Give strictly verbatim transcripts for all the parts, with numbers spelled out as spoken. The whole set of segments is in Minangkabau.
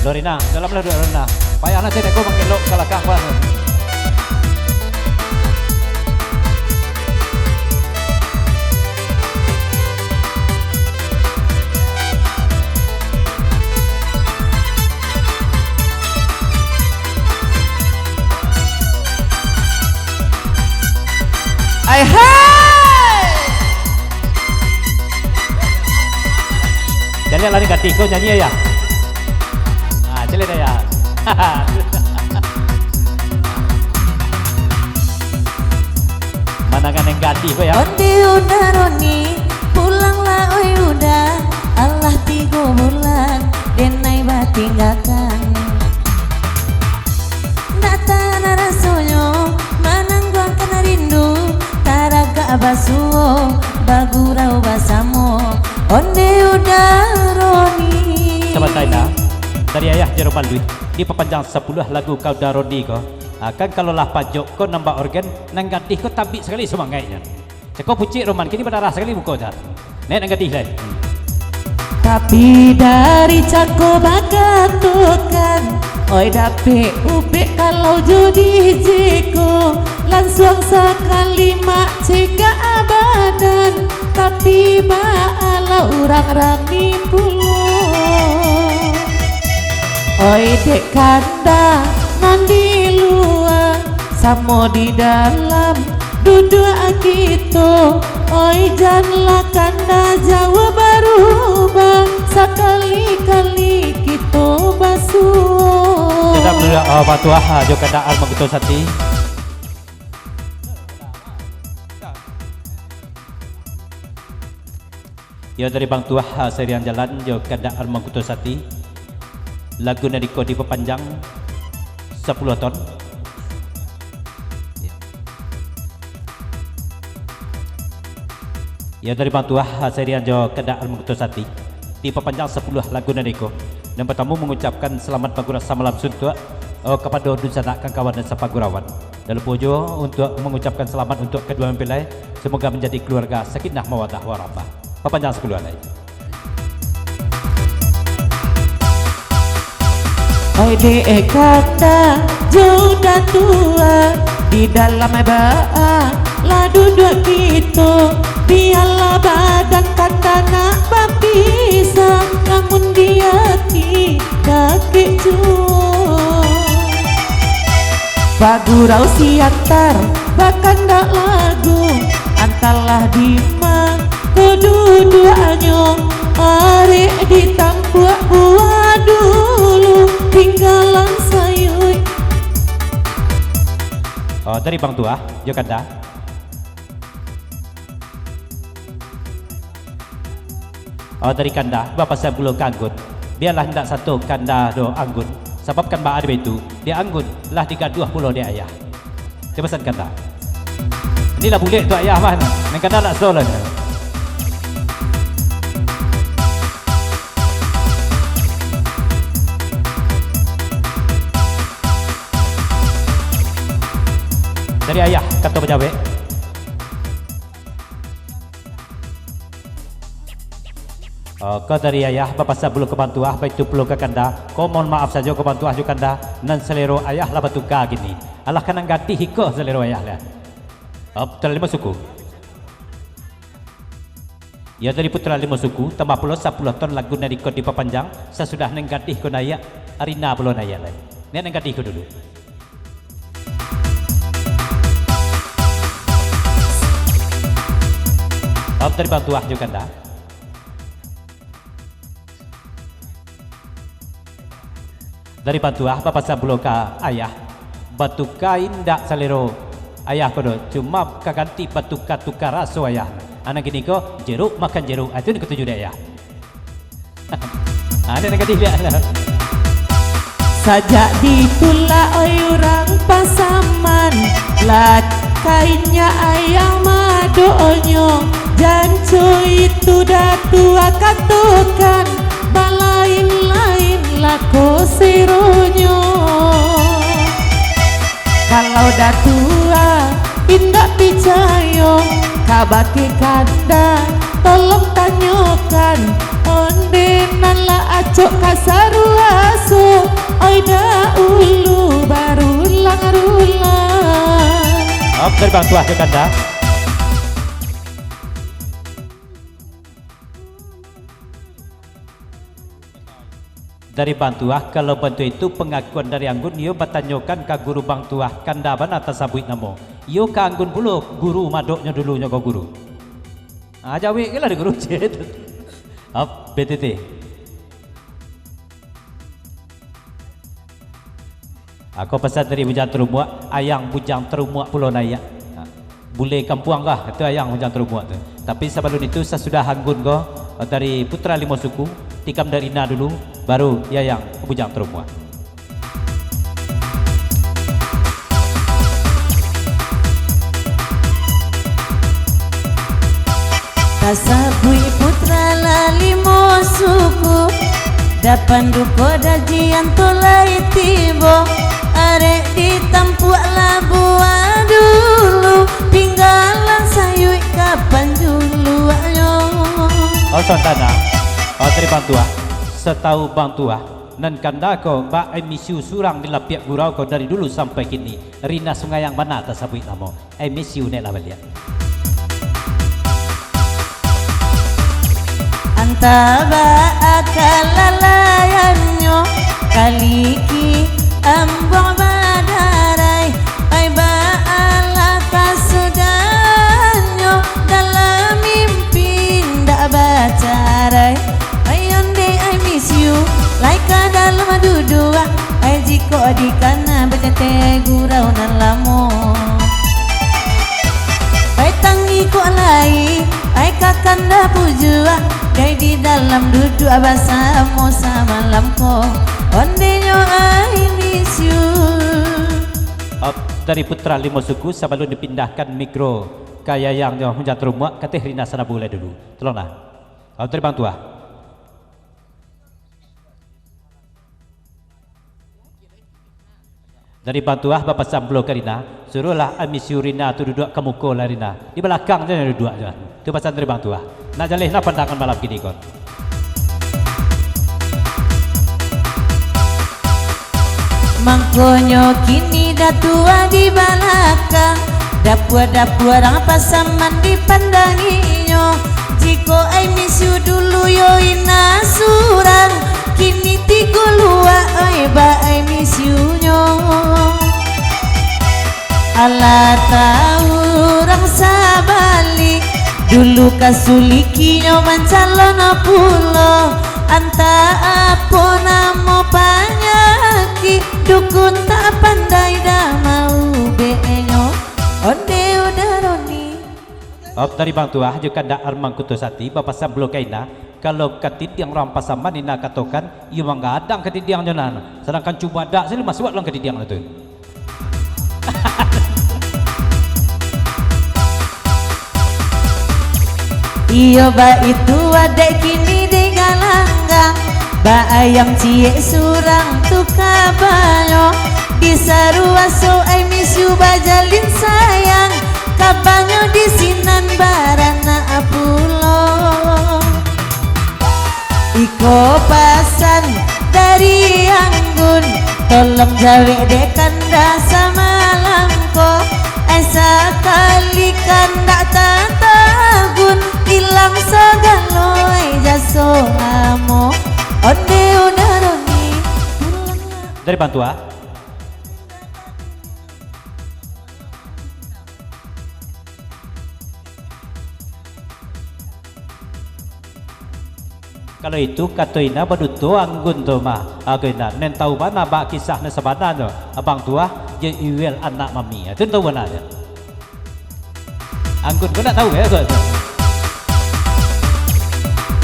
Rina, dalam lah duduak Rina. Payah lah cedek ko mangelok ka lakang, Pak. Ai hai! Jan lah ni gadih ko nyanyi, Ayah. Ah, caliak, Ayah. Manangan nan gadih ko, Yah. Onde Uda Roni, pulanglah oi Uda, alah tigo bulan, denai batinggakan. Ndak tahan rasonyo, manangguangkan rindu, taragak basuo, bagurau basamo, onde Uda Roni. Sabanta, Indah. Tadi Ayah jo Roman Luis, dipapanjang sapuluah lagu ka Uda Roni ko. Ah, kan kalau lah pajok ko nambah organ, nan gadih ko tabik sakali sumangaiknyo. Cako pucik Roman, kini badarah sakali muko, Jan. Naiak nan gadih lai. Tapi dari cako bakatokan, oi dapek ubek kalau jo di jiko, lansuang sakali mak cegak badan, tapi baalah urang rami pulo. Oi dek kanda nan di lua, samo di dalam duduak kito, oi, janlah kanda jauah barubah, sakali-kali kito basuo. Sadap duduak, ah, Abang Tuah, ah, jo kanda Arman Kuto Sati. Yo, dari Bang Tuah, ha, Sariang Jalan, jo kanda Arman Kuto Sati. Lagu nan iko dipapanjang sapuluah ton. Yo. Yo, dari Bang Tuah, ha, Sariang jo kanda Arman Kuto Sati. Dipapanjang sapuluah lagu nan iko. Nan partamo, mangucapkan salamat bagurau samalam suntuak, oh, kapado dunsanak, kawan-kawan, dan sapagurawan. Jan lupo juo untuak mangucapkan salamat untuak kaduo mempelai. Semoga manjadi kaluarga sakinah mawaddah warahmah. Papanjang sakali lai. Oi dek kanda jo datua, di dalam baa lah duduak kito, bialah badan kanda nak bapisah, namun di ati dakek juo. Bagurau siantar, bakandak lagu, antahlah dima ko duduaknyo, arek ditampuak buah dulu, tinggalan sayuik. Oh, dari Bang Tuah, jo kanda. Oh, dari kanda, bapasan pulo ka Anggun. Bialah indak sato kanda doh Anggun, sabab kan baa dek baitu, dek Anggun lah digaduah pulo dek ayah. Itu pasan kanda. Inilah bulek tu ayah mah, nan kanda nak sato lah. Dari ayah, kato bajawek. Oh, ko dari ayah, bapasan pulo ka Bang Tuah, baitu pulo ka kanda. Ko mohon maaf sajo ka Bang Tuah jo kanda, nan salero ayah lah batuka kini. Alah ka nan gadih iko salero ayah lah. Oh, Putra Limo Suku. Yo, dari Putra Limo Suku, tambah pulo sapuluah ton lagu nan iko dipapanjang, sasudah nan gadih ko naiak, Arina pulo naiak lai. Naiak nan gadih ko dulu. Om dari Bang Tuah jo kanda. Dari Bang Tuah, bapasan pulo ka ayah. Batuka indak salero ayah ko doh, cuma ka ganti batuka-tuka raso ayah. Anak kini ko, jeruk makan jeruk. Ah, itu nan katuju dek ayah. Ado nan gadih liak lah. Sajak ditulak oi urang Pasaman, lah kainnyo ayah madonyo, janco itu datua katokan, balain-lain lah ko seronyo. Kalau datua indak picayo, kabake kanda, tolong tanyokan, onde nan lah acok ka saruaso, Dahulu barulang-rulang. Om, dari Bang Tuah ka Kanda. Dari Bang Tuah, kalau bantuak itu pangakuan dari Anggun, iyo batanyokan ka guru Bang Tuah, Kanda bana tasabuik namo. Iyo ka Anggun pulo, guru madoknyo dulunyo ko guru. Ah, jawek ke lah di guru cek. Op, B T T. Ako pasan dari Bujang Tarumuak, Ayang Bujang Tarumuak pulo naiak. Ha, buleh kampuang kah, itu Ayang Bujang Tarumuak tu. Tapi sabalun itu, sasudah Anggun ko, dari Putra Limo Suku, tikam dari Rina dulu, baru Ayang Bujang Tarumuak. Tasabuik putra lah limo suku, dapan duko dajian tu lai tibo. Arek ditampuak lah buah dulu, pinggalan sayuik kapan juluaknyo. Oh, Santana. Oh, dari Bang Tuah. Satahu Bang Tuah, nan Kanda ko, bak M C U surang di Lapiak Gurau ko dari dulu sampai kini. Rina Sungayang bana tasabuik namo. I miss you, nek lah baliak. Antah baa kalalaiannyo, kaliki ambuang badarai. Ai baalah kasudahannyo, dalam mimpi ndak bacarai. Ai onde, I miss you, lai ka dalam duduak. Ai jikok dikana bacateh gurau nan lamo. Ai tangih kok lai, ai ka Kanda pujuak, gai di dalam duduak basamo samalam ko. Ondinyo I miss you. Op, dari Putra Limo Suku, sabalun dipindahkan mikro ka Ayang Bujang Tarumuak, ka Teh Rina Sanabu lai dulu. Tolonglah. Op, dari Bang Tuah. Dari Bang Tuah bapasan pulo ka Rina, suruahlah I miss you Rina tu duduak ka muko lah Rina. Di balakang se duduak se. Tu pasan dari Bang Tuah. Nak jaleh nah pandangan malam kini ko. Mangkonyo kini Datuak di balakang, dapua-dapua urang Pasaman dipandanginyo. Jikok I miss you dulu yo Rina surang, kini tigo luak, oi, ba I miss you-nyo. Alah tahu urang sabalik, dulu ka sulikinyo mancalon pulo. Antah apo namo panyakik, dukun tak pandai dah maubeknyo. Onde udah Roni. Op, dari Bang Tuah jo Kandak Armang Kuto Sati, bapasan pulo ka Ina, kalau katidiang urang Pasaman Ina katokan, iyo manggadang katidiangnyo nan, sadangkan cubadak sajo masuak dalam katidiang tu. Iyo baitu adaik kini digalanggang, ba ayam ciek surang tu kabanyo, disaruaso I miss you bajalin sayang. Kabanyo di sinan baranak pulo. Iko pasan dari Anggun, tolong jawek dek Kandak samalam ko. Ai sakali Kandak tatagun, ilang sagalo ai jaso namo. Onde udah Roni pulang. Dari Bang Tuah. Kalau itu, kato Ina baduto Anggun tu mah. Aku Ina, nan tahu bana bak kisah nan sabananyo, Abang Tuah, jo Iwel anak Mami. Itu tahu bana je. Anggun ko ndak tahu, ya, ko tu.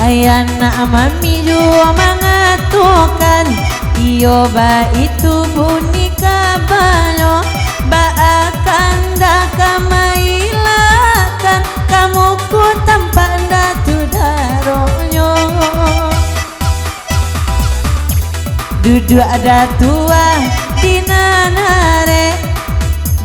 Ai anak Mami juo mangatokan, iyo baitu bunyi kabanyo, baa Kandak ka mailakkan, ka muko tampak Datu daronyo. Duduak Datuak di nan arek,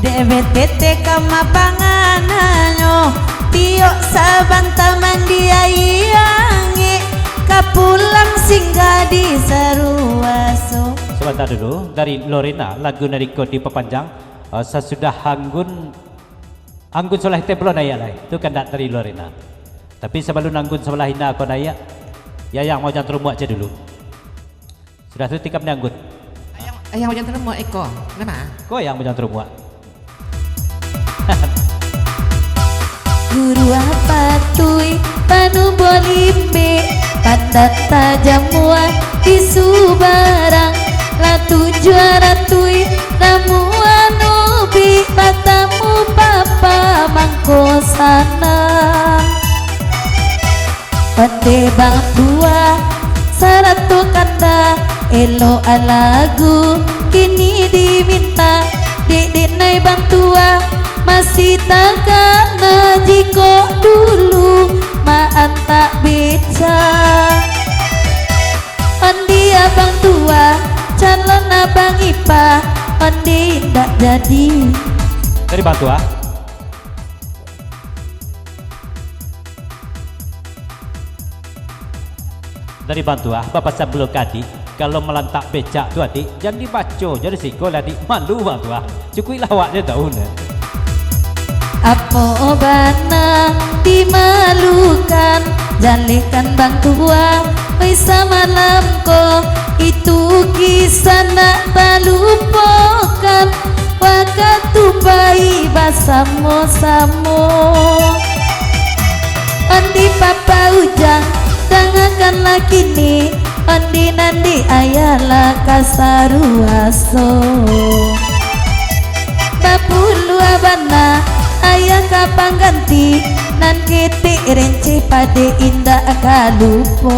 dek B T T kama pangananyo, tiok sabanta mandi aia angek, ka pulang singgah di saruaso. Tanda dulu, dari Lorena, lagu nan iko dipapanjang, eh, sasudah Anggun, Anggun Solah Teh Belon Naiak lai. Tu kandak dari Lorena. Tapi sabalun Anggun Solah Ina ko naiak, Yayang Mojang Tarumuak ciek dulu. Sudah tu tikam ni Anggun. Ayang, Ayang Mojang Tarumuak iko. Nama? Ko Yayang Mojang Tarumuak. Guruah patuih, panubuah limbek, pandan tajam buah di subarang, lah tujuah ratuih, namuah nubik, batamu papa mangko sanang. Ondeh bang tuah, sarato kanda, elok alagu, kini diminta, dek denai bang tuah, masih takana jikok dulu, maantak beca. Ondeh abang tuah, calon abang ipah, ondeh indak jadi. Dari bang tuah. Dari bang tuah, bapasan pulo ka adik, kalau malantak becak tu adik, jan dibaco, jan disiko lah adik, malu bang tuah. Cukuiklah awak je tahu ne. Apo bana dimalukan, jalehkan bang tuah, oi samalam ko, itu kisah nak talupokan. Wakatu pai basamo-samo. Ondeh papa Ujang, dangakanlah kini, ondeh nan di ayah lah kasaruaso. Bapuluah bana ayah ka pangganti, nan ketek renceh padek indak ka lupo.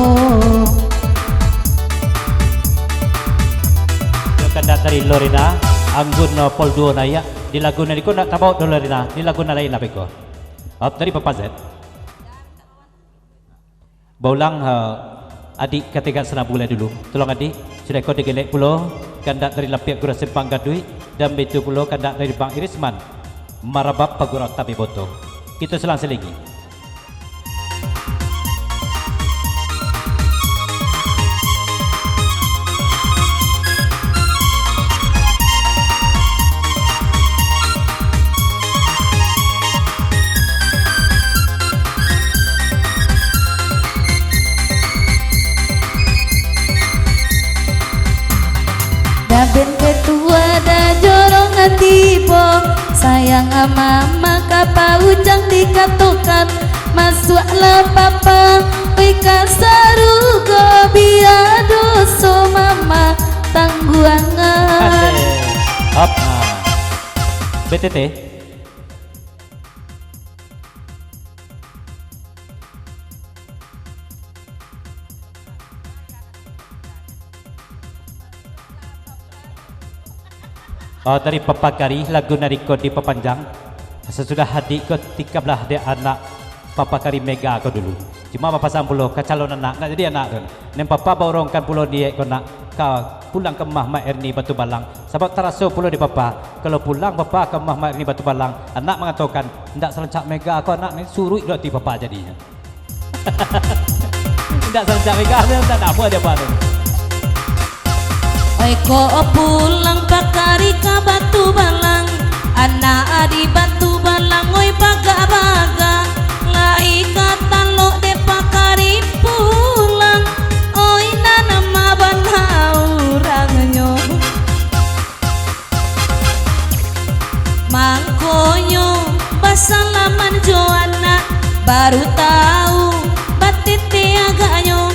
Yo, kandak dari Lorena, Anggun, no, Pol Duo Naiak, di lagu nan iko ndak tabaok doh Lorena, di lagu nan lain lah beko. Op, dari Papa Z. Baulang, eh, adik katiga Sanabulai dulu. Tolong adik, sudah ko digelek pulo, kandak dari Lapiak Gurah Simpang Gaduik, dan baitu pulo kandak dari Bang Irisman, Marabab Pagurau Tabi Boto. Kito silang siligi. Daben ketua dah jorong tibo, sayang mama ka paujang dikatokan, masuaklah papa, oi ka sarugo, bia doso mama tangguangan. Asik. Hop, nah. B T T. Oh, dari Papa Kari, lagu nan iko dipapanjang. Sasudah adik ko, tikablah dek anak Papa Kari Mega ko dulu. Cuma bapasan pulo ka calon anak, nak jadi anak tu. Nan Papa baurongkan pulo diak ko nak ka pulang ka rumah Mak Erni Batu Balang. Sabab taraso pulo di Papa, kalau pulang Papa ka rumah Mak Erni Batu Balang, anak mangatokan, ndak sarancak Mega ko anak ni, suruik do ati Papa jadinyo. Indak sancak megah tu, tak ada apa dia apa tu. Oi, ko pulang Pakari ka Batu Balang, anak di Batu Balang, oi, bagak-bagak, lai ka talok dek Pakari pulang, oi, nan ma bana urangnyo. Mangkonyo basalaman jo anak, baru tahu batete agaknyo.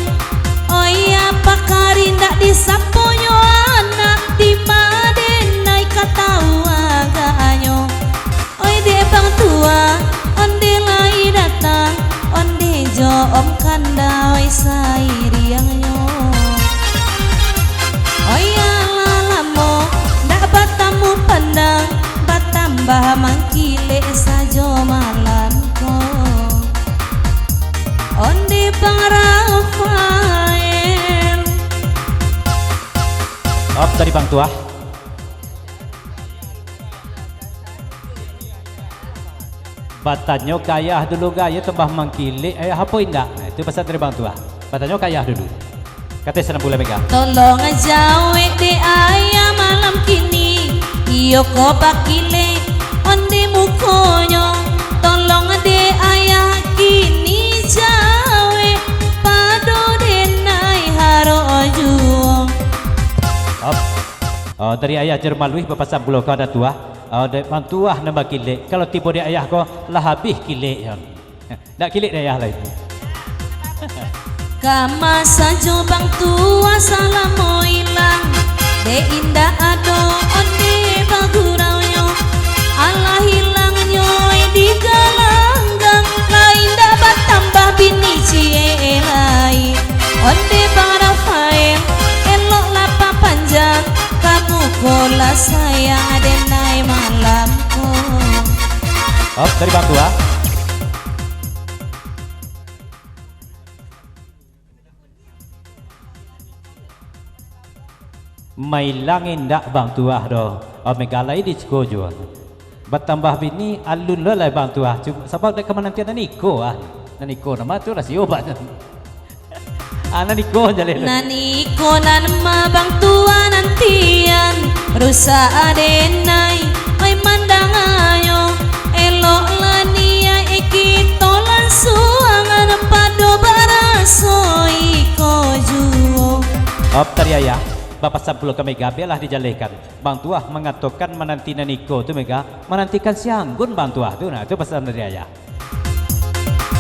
Oi, Pakari ndak disaponyo anak, di ma den ai ka tahu agaknyo. Oi, dek bang tuah, onde lai datang, onde jo om kandai sairiangnyo. Oi, alah lamo ndak batamu pandang, batambah mangkilek sajo malam ko. Onde bang Rafael. Op, tadi bang tuah. Batanyo ka ayah dulu, ga, iyo tambah mangkilek, ayah apo indak? Nah, itu pasan dari bang tuah. Batanyo ka ayah dulu. Kato Sanabulai Mega. Tolong jawek dek Iyo ko bakilek onde mukonyo, tolong dek ayah kini jawek, pado denai harok juo. Op. Oh, dari ayah Jer Maluih bapasan pulo ka Datuah. Oh, dek Bang Tuah nan bakilek. Kalau tibo dek ayah ko, lah habih kilek, yo. Ndak kilek dek ayah lai. Kama sajo Bang Tuah salamo ilang, dek indak ado onde bagunaunyo. Alah ilangnyo di galanggang, lai indak batambah bini ciek lai. Onde Bang Rafael, eloklah papanjang, ka muko lah sayang denai malam ko. Op, dari Bang Tuah. Mailang indak Bang Tuah doh. Oh, mega lai di siko juo. Batambah bini alun lo lai Bang Tuah. Cuma sabab dek ka manantian nan iko ah. Nan iko nama tu rasio banyak. Ah, nan iko jaleh. Nan iko nan ma Bang Tuah nantian. Rusak denai, oi mandanganyo. Eloklah niaik kito lansuangan pado baraso iko juo. Op, tari ayah, bapasan pulo ka mega, bialah dijalehkan. Bang Tuah mangatokan mananti nan iko tu mega, manantikan si anggun Bang Tuah tu, nah, tu pasan dari ayah.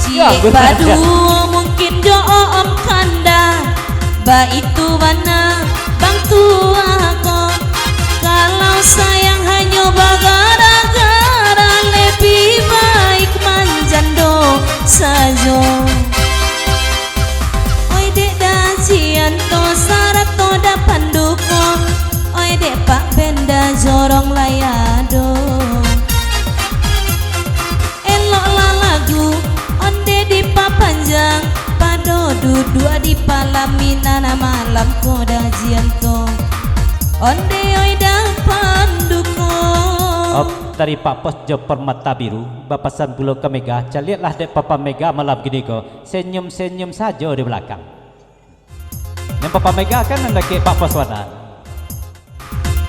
Ciek baduo mungkin jo Om Kanda, baitu bana Bang Tuah ko. Kalau sayang hanyo bagara-gara, lebih baik manjando sajo. Oi dek Dajianto sarato Dapanduko, oi dek Pak Benda jorong lai ado. Eloklah lagu onde dipapanjang, pado duduak di palaminan malam ko Dajianto. Onde oi Dapanduko. Op, tari Pak Pos jo Permata Biru, bapasan pulo ka mega, caliaklah dek Papa Mega malam kini ko, senyum-senyum sajo di balakang. Nan Papa Mega kan nan dakek Pak Pos bana.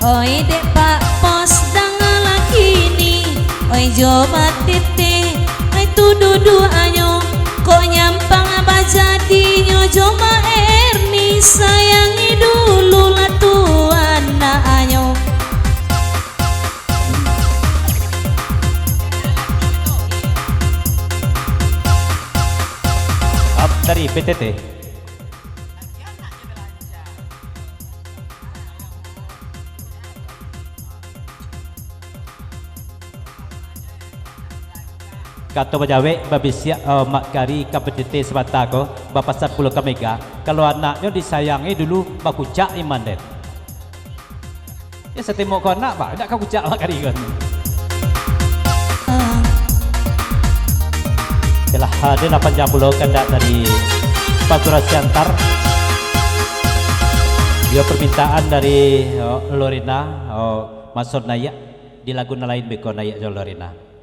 Oi dek Pak Pos, dangalah kini, oi jo batete, oi tu duduaknyo, kok nyampang bajadinyo jo Mak Erni, sayangi dulu lah tu anaknyo. Op, tari P T T. Kato bajawek babisiak, eh, Mak Kari ka P T T sabanta ko, bapasan pulo ka mega, kalau anaknyo disayangi dulu, bakucak iman den. Yo, satemok ko anak, bah, indak ka kucak bak kari ko. Okelah, ado lah panjang pulo kandak dari Pak Guru Siantar. Yo, permintaan dari, oh, Lorena, oh, Maksud Nayak, di lagu nan lain beko Nayak jo Lorena.